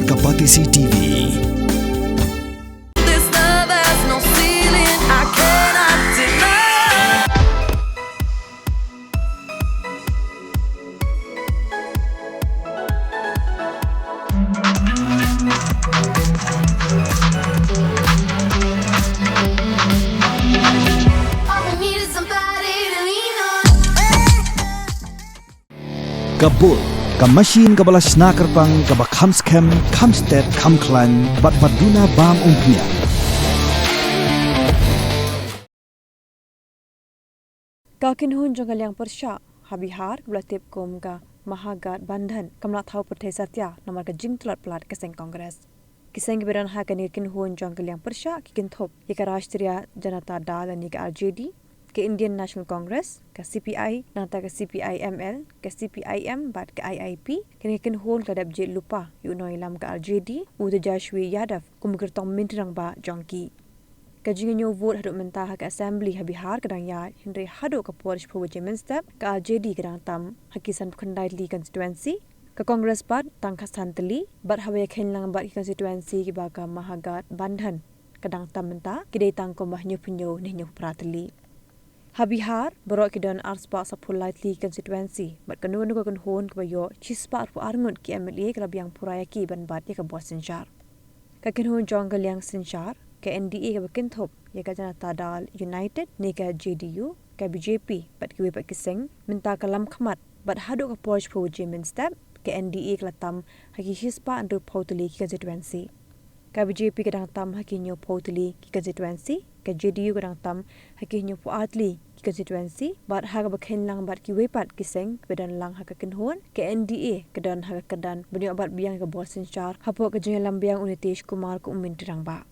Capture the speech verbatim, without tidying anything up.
Ka Batesi T V. Ka Bull, ka machine kaba la shna kyrpang, kaba kham skhem, kham stet, kham khlaiñ, bad ba duna bam umphniang. Ka kynhun jong ka liang pyrshah ha Bihar, kaba la tip kum ka Mahagathbandhan, kam lah thaw pyrthei satia namar ka jingtlot palat ka seng Congress. Ki seng kiba don ha kane ka kynhun jong ka liang pyrshah ki kynthup ïa ka Rashtriya Janata Dal, lane ka R J D, ka Indian National Congress, ka C P I, nangta ka C P I M L, ka C P I M bad ka I I P. Kane ka kynhun ka la dep jied lypa ïa u nongïalam ka R J D, u Tejashwi Yadav, kum u kyrtong myntri rangbah jong ki. Ka jingñiew vote haduh mynta ha ka Assembly ha Bihar ka dang ïaid, hynrei haduh ka por shiphew baje mynstep ka R J D ka dang tam ha ki sanphew khyndai tylli constituency, ka Congress pat tang khatsan tylli, bad haba ïakheiñ lang bad ki constituency kiba ka Mahagathbandhan ka dang tam mynta, ki dei tang kumba hynñiewphew hynñiew ne hynñiewphew phra tylli. Ha Bihar baroh ki don arspah saphew lai tylli constituency, bad kano kano ka kynhun kaba ïoh shispah arphew ar ngut ki M L A ka la biang pura ïa ki ban bat ïa ka bor synshar. Ka kynhun jong ka liang synshar, ka N D A kaba kynthup ïa ka Janata Dal United ne ka J D U, ka B J P bad kiwei pat ki seng, mynta ka lam khmat, bad haduh ka por shiphew baje mynstep ka N D A ka la tam ha ki shispah hynriewphew tylli ki constituency. Ka B J P ka dang tam ha ki hynñiewphew tylli ki constituency, ka J D U ka dang tam ha ki hynñiewphew ar tylli ki constituency, bad ha kaba kheiñ lang bad kiwei pat ki seng kiba don lang ha ka kynhun, ka N D A ka don ha ka kyrdan ban ïoh bat biang ïa ka bor synshar hapoh ka jingïalam biang u Nitish Kumar kum u myntri rangbah.